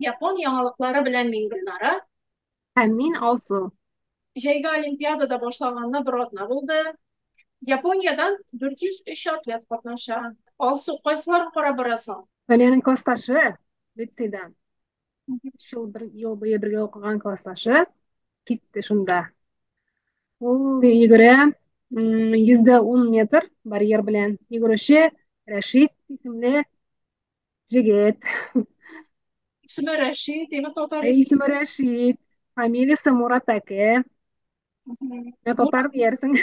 Япон яңалыклары белән мин Гөлнара. Һәм мин Алсу. Җәйге Олимпиада да башланганына бер атна булды. Япониядән 403 атлет катнаша. Алсу, кайсыларын карап барасың? Талиянең классташы лицейда. Өч ел бер ел буе бергә укыган классташы китте шунда. Ул йөгерә 110 метр барьер белән йөгерүче Рәшит исемле җегет. Исеме Рәшит, димәк татар исеме. Исеме Рәшит, фамилиясе Муратаке. Ә татар диярсең.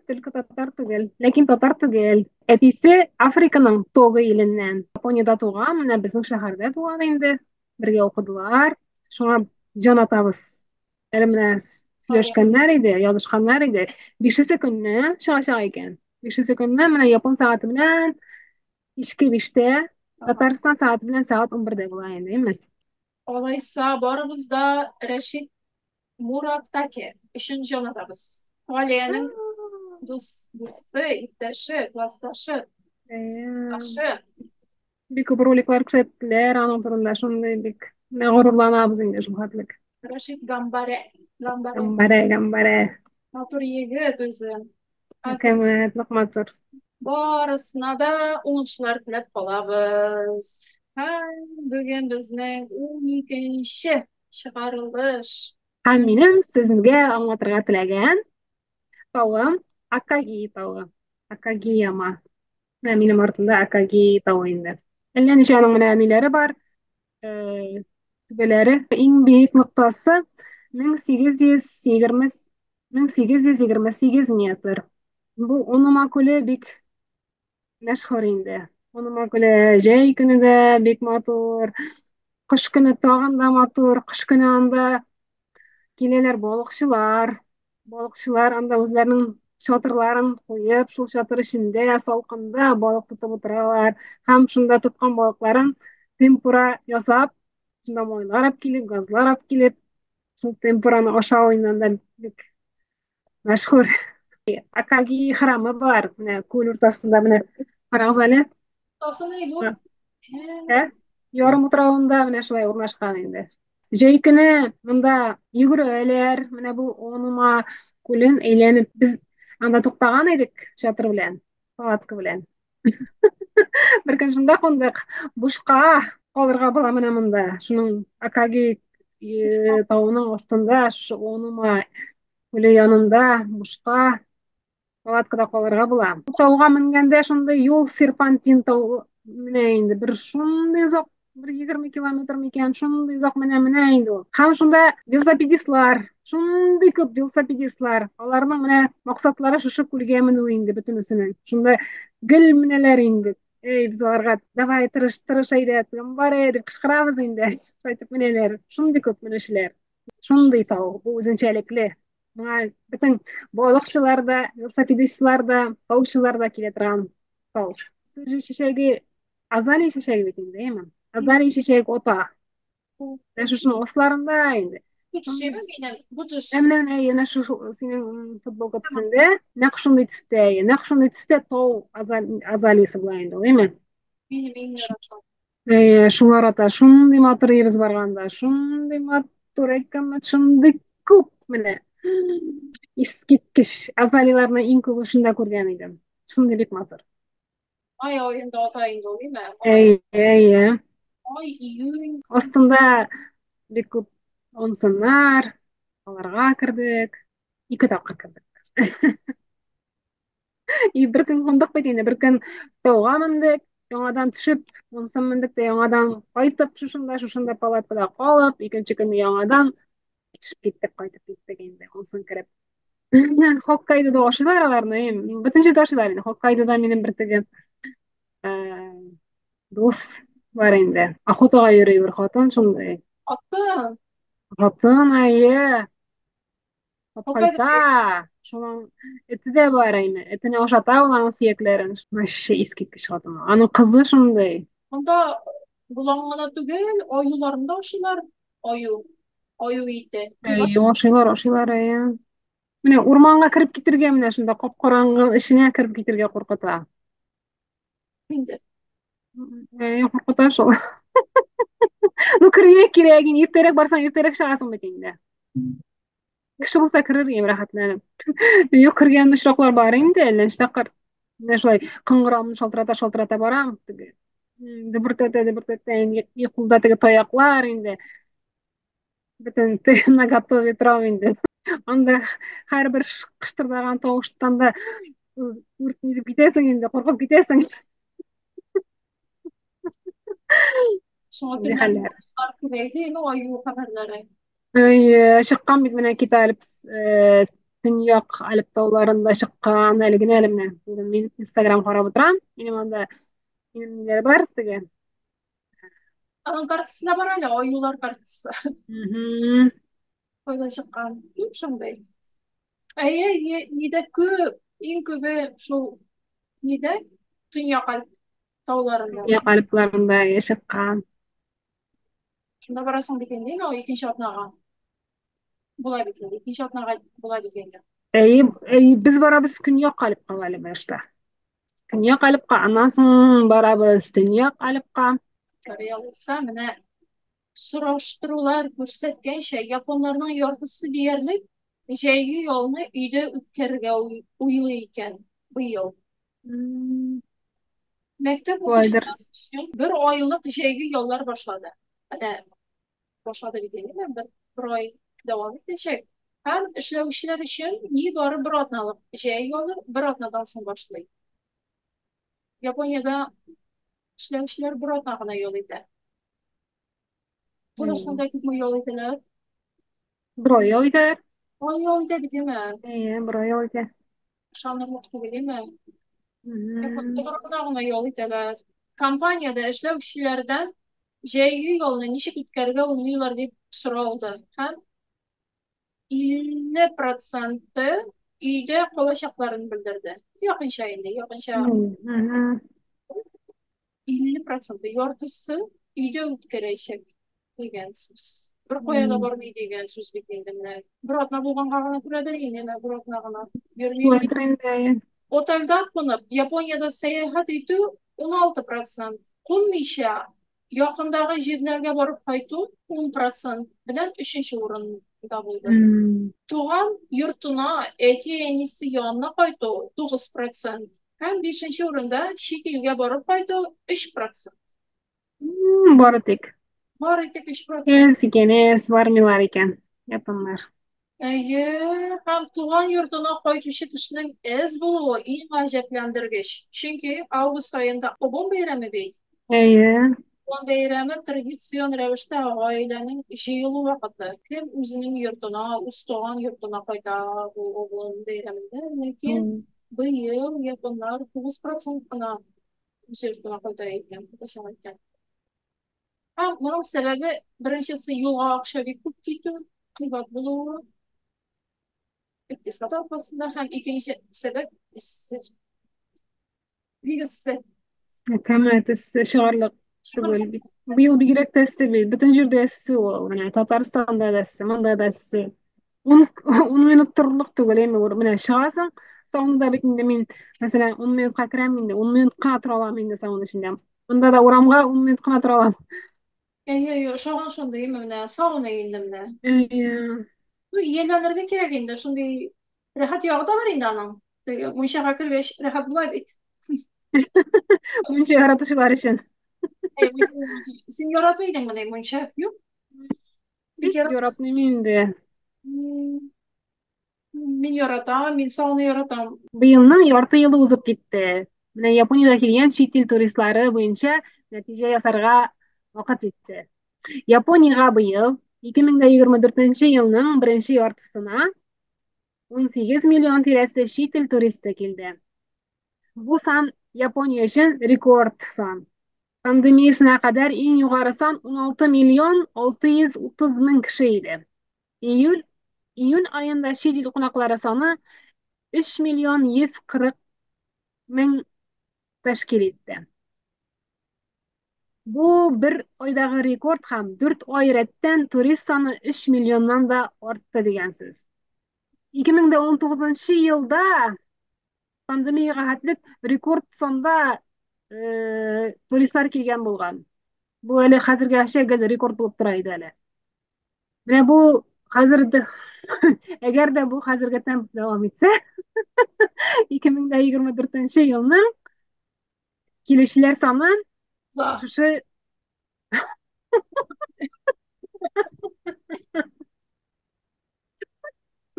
Только татар түгел. Ләкин татар түгел. Әтисе Африканың Того иленнән. Япониядә туган, менә безнең шәһәрдә туган инде. Бергә укыдылар. Шуңа җан атабыз. Әле менә сөйләшкәннәр иде, язышканнар иде. Бишесе көнне чыгачак икән. Бишесе көнне менә япон сәгате белән кичке биштә, Татарстан сәгате белән сәгать 11-дә була инде, әйме? Алайса, барыбыз да Рәшит Мураттаке өчен җан атабыз. Талиянең дус, дусты, иптәше, классташы, сыныпташы. Бик күп роликлар күрсәттеләр аның турында, шундый бик менә горурланабыз инде шул хәтлек. Рәшит Гамбаре. Гамбаре. Гамбаре, Гамбаре. Матур егет үзе. Рәхмәт, бик матур. Барысына да уңышлар теләп калабыз. Һәм бүген безнең 12-нче чыгарылыш. Һәм минем сезгә аңлатырга теләгән тавым Акаги тавы. Акагияма. Менә минем артымда Акаги тавы инде. Әллә ничә аның менә ниләре бар. Э, түбәләре. Иң биек ноктасы 1820 1828 метр. Бу Онума күле бик мәшһүр инде. Онума күле җәй көне дә бик матур, кыш көне тагын да матур. Кыш көне анда киләләр балыкчылар. Балыкчылар анда үзләренең чатырларын куеп, шул чатыр эчендә салкында балык тотып утыралар һәм шунда тоткан балыкларын темпура ясап, шунда майлар алып килеп, газлар алып килеп, шул темпураны ашау инде анда бик мәшһүр. Акаги храмы бар, менә күл уртасында, менә карагыз әле. Тасы ни бу? Ә? Ярым утравында менә шулай урнашкан инде. Җәй көне монда йөгерәләр, менә бу Онума күлен әйләнеп без анда туктаган идек чатыр белән, палатка белән. Бер көн шунда кундык. Бушка калырга була менә монда. Шуның Акаги тавының астында, шушы Онума күле янында бушка палаткада калырга була. Тауга менгәндә шундый юл серпантин тау менә инде бер шундый озак бер 20 километр микән, шундый озак менә менә инде ул. Һәм шунда велосипедистлар, шундый күп велосипедистлар. Аларның менә максатлары шушы күлгә менү инде бөтенесенең. Шунда гел менәләр инде. Эй, без аларга давай тырыш, тырыш әйдә, бар дип кычкырабыз инде. Шулай менәләр. Шундый күп менүчеләр. Шундый тау, бу үзенчәлекле. Моңа бөтен балыкчылар да, велосипедистлар да, таучылар да килә торган тау. Суҗи чәчәге, азалия чәчәге бит инде, әйеме? Азалия чәчәге ота. Менә шушының асларында инде. Төсеме минем? Бу төс. Ә менә менә шушы синең футболка төсендә, нәкъ шундый төстә, нәкъ шундый төстә тау азалиясе була инде, әйеме? Минем иң яраткан. Әйе, шулар ата. Шундый матур өебез барганда, шундый матур әйткәнмен, шундый күп менә. Искиткеч. Азалияләрне иң күбе шунда күргән идем. Шундый бик матур. Май аенда ата инде ул, димә? Әйе, әйе. Май, июнь. Астында бик күп онсыннар, аларга кердек. Ике тапкыр кердек. И бер көн кундык бит инде, бер көн тауга мендек, яңадан төшеп, монсын мендек тә яңадан кайтып, шушында, шушында палаткада калып, икенче көнне яңадан төшеп киттек, кайтып киттек инде, монсын кереп. Хоккайдода ашыйлар аларны, бөтен җирдә ашыйлар инде. Хоккайдода минем бер теге дус бар инде. Охотага йөри бер хатын шундый. Хатын? Хатын, әйе. Кайта, шуның эте дә бар әйме. Этенә ашата ул аның сөякләрен. Вообще искиткеч хатын. Аның кызы шундый. Монда болан гына түгел, аюларны да ашыйлар. Аю. Аю ите. Әйе, ашыйлар, ашыйлар, әйе. Менә урманга кереп китергә менә шунда кап-караңгы эченә кереп китергә куркыта. Инде. Әйе, куркыта шул. Ну, керергә кирәк, инде иртәрәк барсаң, иртәрәк чыгасың бит инде. Кеше булса керер идем рәхәтләнеп. Юк, кергән очраклар бар инде, әллә ничә тапкыр. Менә шулай кыңгырауны шалтырата-шалтырата барам. Теге дөбертәтә, дөбертәтә, инде и кулда теге таяклар инде. Бөтен наготове торам инде. Анда һәрбер кыштырдаган тавыштан да үрт нитеп китәсең инде, куркып китәсең. Шуңа Шундый хәлләр. күбәйде инде аю хәбәрләре. Әйе, чыккан бит менә Китай Альп, Төньяк Альп тауларында чыккан әле генә әле менә. Бүген мин Инстаграм карап утырам. Минем анда минем ниләр бар теге. Аның картасы да бар әле, аюлар картасы. Мгм. Кайда чыккан? Күп шундый. Әйе, әйе, нидә күп, иң күбе шул нидә? Төньяк Альп тауларында. Төньяк Альпларында чыккан. Шунда барасың бит инде, ул икенче атнага. Була бит инде, икенче атнага була бит инде. Әйе, әйе, без барабыз Көньяк Альпка әле башта. Көньяк Альпка, аннан соң барабыз Төньяк Альпка. Алайса, менә сораштырулар күрсәткәнчә, японнарның яртысы диярлек җәйге ялны өйдә үткәрергә уйлый икән быел. Мәктәп Шулайдыр. укучылары өчен бер айлык җәйге яллар башлады. Менә башлады бит инде, бер ай дәвам итәчәк. Һәм эшләүчеләр өчен нибары бер атналык җәй ялы бер атнадан соң башлый. Япониядә эшләүчеләр бер атна гына ял итә. Татарстанда күпме ял итәләр? Бер ай ял итәләр. Ай ял итә бит, әйме? Әйе, бер ай ял итә. Ышанырлык түгел, әйме? Бер атна гына ял итәләр. Компаниядә эшләүчеләрдән җәйге ялны ничек үткәрергә уйлыйлар дип соралды. Һәм 50% өйдә калачакларын белдерде. Якынча инде, якынча 50%, яртысы өйдә үткәрәчәк дигән сүз. Бер кая да бармый дигән сүз бит инде менә. Бер атна булганга гына күрәдер инде, менә бер атна гына йөрми. Отельдә кунып, Япониядә сәяхәт итү 16%, кунмыйча якындагы җирләргә барып кайту 10% белән өченче урында булды. Туган йортына, әти-әнисе янына кайту 9% һәм бишенче урында чит илгә барып кайту 3%. Бары тик. Бары тик 3%. Эс икән, эс бармыйлар икән японнар. Әйе, һәм туган йортына кайтучы кешенең әз булуы иң гаҗәпләндергеч. Чөнки август аенда Обон бәйрәме бит. Әйе. Обон бәйрәме традицион рәвештә гаиләнең җыелу вакыты. Кем үзенең йортына, үз туган йортына кайта бу Обон бәйрәмендә, ләкин быел японнар 9% кына үз йортына кайта икән, кайтачак икән. Һәм моның сәбәбе беренчесе юлга акча бик күп китү, кыйбат булуы, икътисад аркасында, һәм икенче сәбәп эссе. Бик эссе. Кәмәт эссе чыгарлык түгел бит. Быел бигрәк тә эссе бит. Бөтен җирдә эссе ул. Менә Татарстанда да эссе, монда да эссе. 10 минут торырлык түгел, әйме, менә чыгасың, саунада бит инде мин, мәсәлән, 10 минутка керәм инде, 10 минут кына тора алам инде сауна эчендә. Монда да урамга 10 минут кына тора алам. Әйе, әйе, ошаган шундый, әйме, менә сауна инде менә. Әйе. Ну, ияләнергә кирәк инде, шундый рәхәт ягы да бар инде аның. Теге мунчага кергәч рәхәт була бит. Мунча яратучылар өчен. Әй, син яратмый идеңме ни мунча? Юк. Бик яратмыйм инде. Мин яратам, мин сауна яратам. Быелның ярты елы узып китте. Менә Япониядә килгән чит ил туристлары буенча нәтиҗә ясарга вакыт җитте. Япониягә быел 2024 елның беренче яртысына 18 миллион тирәсе чит ил туристы килде. Бу сан Япония өчен рекорд сан. Пандемиясенә кадәр иң югары сан 16 миллион 630 мең кеше иде. Июль, июнь аенда чит ил кунаклары саны 3 миллион 140 мең тәшкил итте. Бу бер айдагы рекорд һәм 4 ай рәттән турист саны 3 миллионнан да артты дигән сүз. 2019 елда пандемиягә хәтлек рекорд санда туристлар килгән булган. Бу әле хәзергәчә гел рекорд булып тора иде әле. Менә бу хәзер дә, әгәр дә бу хәзерге темп дәвам итсә, 2024 елның килүчеләр саны шушы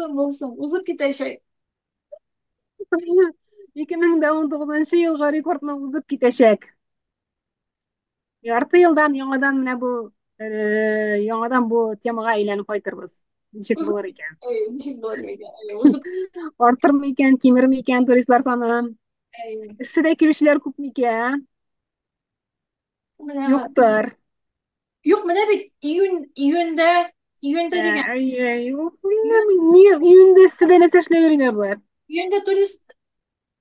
Булсын, узып китәчәк. 2019 елгы рекордны узып китәчәк. Ярты елдан яңадан менә бу яңадан бу темага әйләнеп кайтырбыз. Ничек булыр икән? Ничек булыр икән? Узып артырмы икән, кимерме икән туристлар саны? Эсседә килүчеләр күпме икән? Менә Юктыр. Юк, менә бит июнь, июньдә, июньдә дигән. Әй, юк, ни июньдә эсседә нәрсә эшләп йөриләр болар? Июньдә турист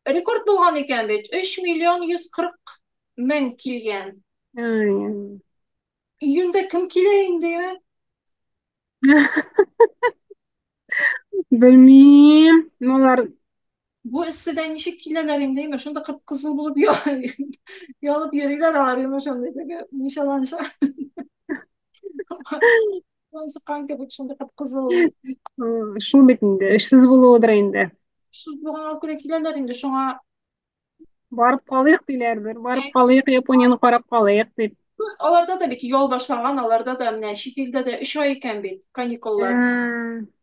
рекорд булган икән бит. 3 миллион 140 мең килгән. Июньдә кем килә инде, ә? Белмим. Алар бу эсседә ничек киләләр инде, әйме? Шунда кып-кызыл булып янып йөриләр алар, әйме, шундый теге мунчадан чыккан кебек, шундый кып-кызыл. Шул бит инде, эшсез булуыдыр инде. Эшсез булганга күрә киләләр инде, шуңа барып калыйк диләрдер, барып калыйк, Японияне карап калыйк дип. Аларда да бит ял башлаган, аларда да менә чит илдә дә 3 ай икән бит каникуллар.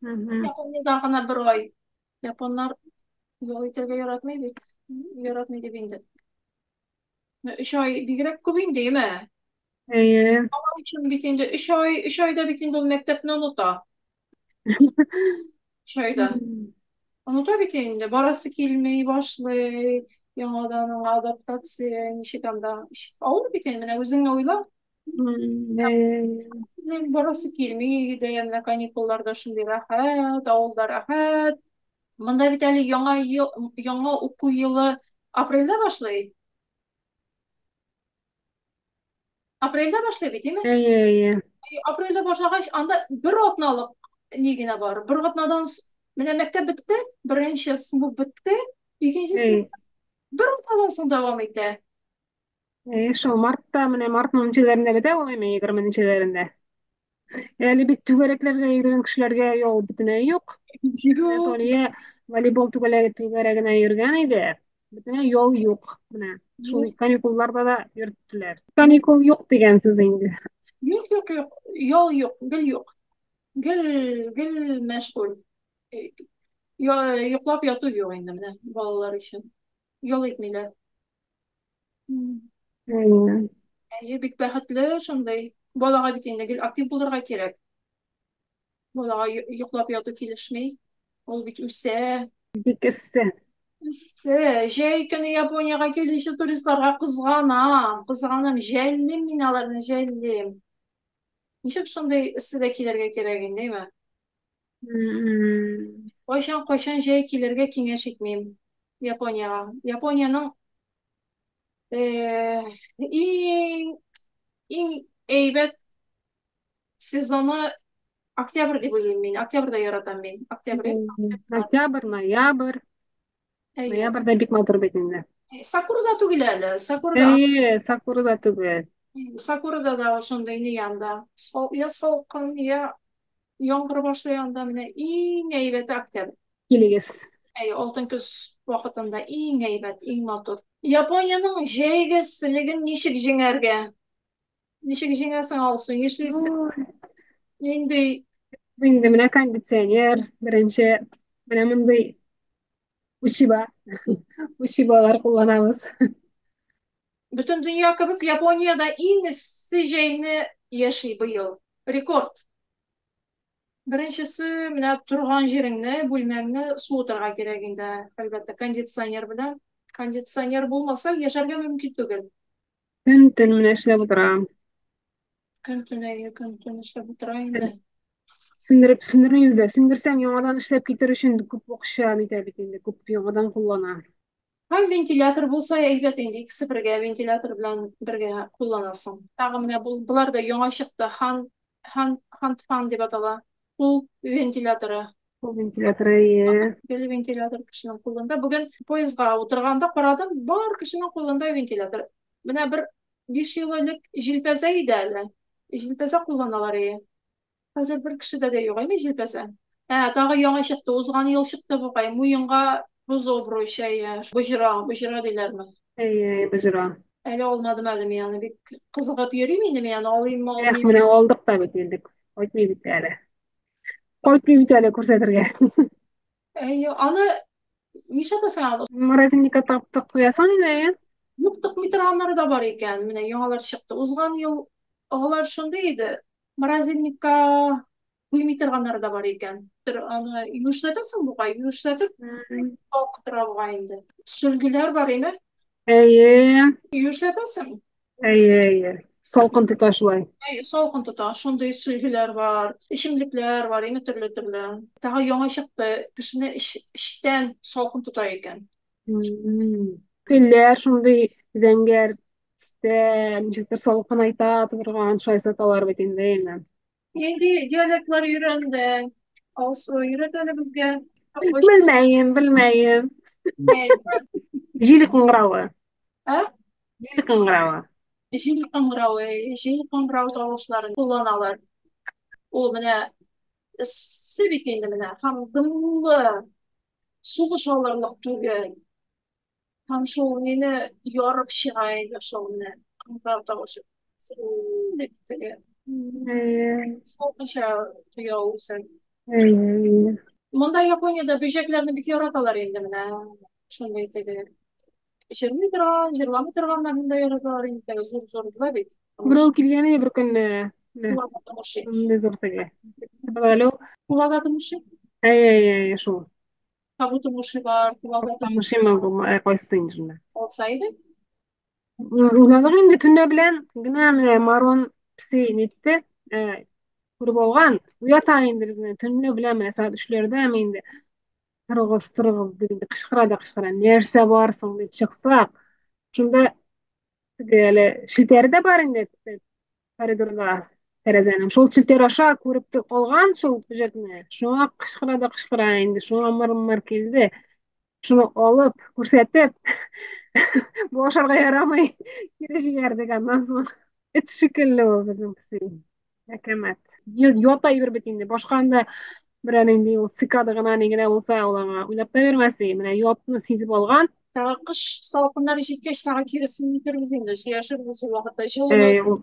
Япониядә гына 1 ай. Японнар ял итәргә яратмый бит. Яратмый дип инде. 3 ай бигрәк күп инде, әйме? Әйе. Алар өчен бит инде 3 ай, 3 айда бит инде ул мәктәпне оныта. 3 айда. Оныта бит инде, барасы килми башлый, яңадан аңа адаптация, ничек анда. Авыр бит инде, менә үзеңне уйла. Барасы килми, дә, менә каникулларда шундый рәхәт, авылда рәхәт. Монда бит әле яңа ел, яңа уку елы апрельдә башлый. Апрельдә башлый бит, әйме? Әйе, әйе. Апрельдә башлагач, анда бер атналык ни генә бар. Бер атнадан менә мәктәп бетте, беренче сыйныф бетте, икенче сыйныф бер атнадан соң дәвам итә. Әйе, шул мартта, менә мартның ничәләрендә бетә ул, әйме, егерме ничәләрендә. Әле бит түгәрәкләргә йөргән кешеләргә ял бөтенләй юк. Юк. Талия волейбол түгәрәгенә йөргән иде. Бөтенләй ял юк. Менә шул каникулларда да йөрттеләр. Каникул юк дигән сүз инде. Юк, юк, юк. Ял юк, гел юк. Гел, гел мәшгуль. Йоклап яту юк инде менә балалар өчен. Ял итмиләр. Әйе, бик бәхетле шундый. Балага бит инде гел актив булырга кирәк. Балага йоклап яту килешми. Ул бит үсә. Бик эссе. Эссе. Җәй көне Япониягә килүче туристларга кызганам, кызганам, жәллим мин аларны, жәллим. Ничек шундый эсседә килергә кирәк инде, әйме? Кайчан, кайчан җәй килергә киңәш итмим Япониягә. Япониянең иң, иң әйбәт сезоны октябрь дип уйлыйм мин. Октябрьдә яратам мин. Октябрь. Октябрь, ноябрь. Ноябрьдә бик матур бит инде. Сакура да түгел әле. Сакура. Әйе, Сакура да түгел. Сакура да шундый ни анда. Я салкын, я яңгыр башлый анда. Менә иң әйбәте октябрь. Килегез. Әйе, алтын көз вакытында иң әйбәт, иң матур. Япониянең җәйге эсселеген ничек җиңәргә? Ничек җиңәсең, Алсу? Нишлисең? Нинди? Инде менә кондиционер, беренче, менә мондый учиба. Учибалар кулланабыз. Бөтен дөнья кебек Япониядә иң эссе җәйне яши быел. Рекорд. Беренчесе, менә торган җиреңне, бүлмәңне суытырга кирәк инде, әлбәттә, кондиционер белән. Кондиционер булмаса, яшәргә мөмкин түгел. Көн-төн менә эшләп утыра. Көн-төн, әйе, көн-төн эшләп утыра инде. Сүндереп, сүндермибез дә. Сүндерсәң, яңадан эшләп китер өчен күп акча нитә бит инде, күп яңадан куллана. Һәм вентилятор булса әйбәт инде, икесе бергә, вентилятор белән бергә кулланасың. Тагы менә болар да яңа чыкты, хан дип атала. Кул вентиляторы. Кул вентиляторы, әйе. Гел вентилятор кешенең кулында. Бүген поездга утырганда карадым, бар кешенең кулында вентилятор. Менә бер 5 ел элек җилпәзә иде әле. Җилпәзә кулланалар ие. Хәзер бер кешедә дә юк, әйме җилпәзә. Ә, тагы яңа чыкты, узган ел чыкты бугай. Муенга боз обруч, әйе. Боҗра, боҗра диләрме? Әйе, боҗра. Әле алмадым әле мин аны. Бик кызыгып йөрим инде мин аны алыйммы, Эх, алмыйммы. менә алдык та бит инде. Кайтмый бит әле. Кайтмый бит әле күрсәтергә. Әйе, аны нишләтәсең аны? Морозильникка таптык куясың инде, әйе. Юк, тыкмый торганнары да бар икән. Менә яңалар чыкты. Узган ел алар шундый иде. Морозильникка куймый торганнары да бар икән. Аны юешләтәсең бугай, юешләтеп М. калкып тора бугай инде. Сөлгеләр бар име? Әйе, Юешләтәсең. әйе, әйе. Салкын тота шулай. Әй, салкын тота. Шундый сөлгеләр бар, эчемлекләр бар, име төрле-төрле. Тагы яңа чыкты. Кешене эчтән салкын тота икән. М. Телләр шундый зәңгәр төстә, ничектер салкынайта торган шулай саталар бит инде, әйе. Нинди диалектлар өйрәндең? Алсу, өйрәт әле безгә. Белмәем, белмәем. Җил кыңгыравы. Ә? Җил кыңгыравы. Җил кыңгыравы, җил кыңгырау тавышларын кулланалар. Ул менә эссе бит инде менә һәм дымлы, сулыш алырлык түгел. Һәм шул мине ярып чыга инде шул менә кыңгырау тавышы. Дип теге Әйе, салкынча тоя үзен. әйе. Монда Япониядә бөҗәкләрне бик яраталар инде менә. Шундый теге җырлый торган, җырламый торганнарны да яраталар инде теге зур-зур була бит. Берәү килгән иде бер көнне. Менә, Кулага тумышы. шундый зур теге. Алло. Кулага тумышы. Әйе, әйе, әйе, шул. Кабу тумышы бар, кулага Танышыйм бу, кайсы инде шунда. алса иде. Уйладык инде төнлә белән генә менә Марон песи нитте, э, күреп алган. Уята инде безне төнлә белән менә сәгать 3ләрдәме инде. Торыгыз, торыгыз дип инде кычкыра да кычкыра. Нәрсә бар соң дип чыксак, шунда теге әле челтәре дә бар инде коридорда тәрәзәнең. Шул челтәр аша күреп тә калган шул бөҗәкне. Шуңа кычкыра да кычкыра инде. Шуңа мыр-мыр килде. Шуны алып, күрсәтеп, бу ашарга ярамый. Кире җибәрдек аннан соң. Эт шикелле ул безнең песи. Әкәмәт. Ята йөр бит инде. Башка анда берәр инде ул цикада гына ни генә булса, ул аңа уйлап та бирмәс. Менә ятны сизеп алган. Тагы кыш салкыннары җиткәч, тагы киресен итәрбез инде. Сөйләшербез ул вакытта. Җылыны. Ул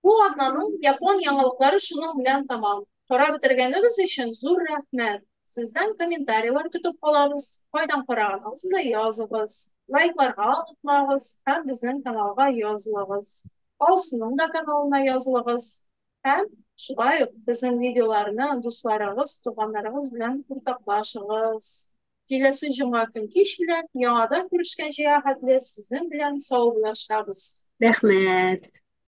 Бу атнаның япон яңалыклары шуның белән тәмам. Карап бетергәнегез өчен зур рәхмәт. Сездән комментарийлар көтеп калабыз. Кайдан караганыгызны да языгыз. Лайкларга онытмагыз һәм безнең каналга язылыгыз. Алсуның да каналына язылыгыз. Һәм шулай ук безнең видеоларны дусларыгыз, туганнарыгыз белән уртаклашыгыз. Киләсе җомга көн кич белән яңадан күрешкәнчегә хәтле сезнең белән саубуллашабыз. Рәхмәт.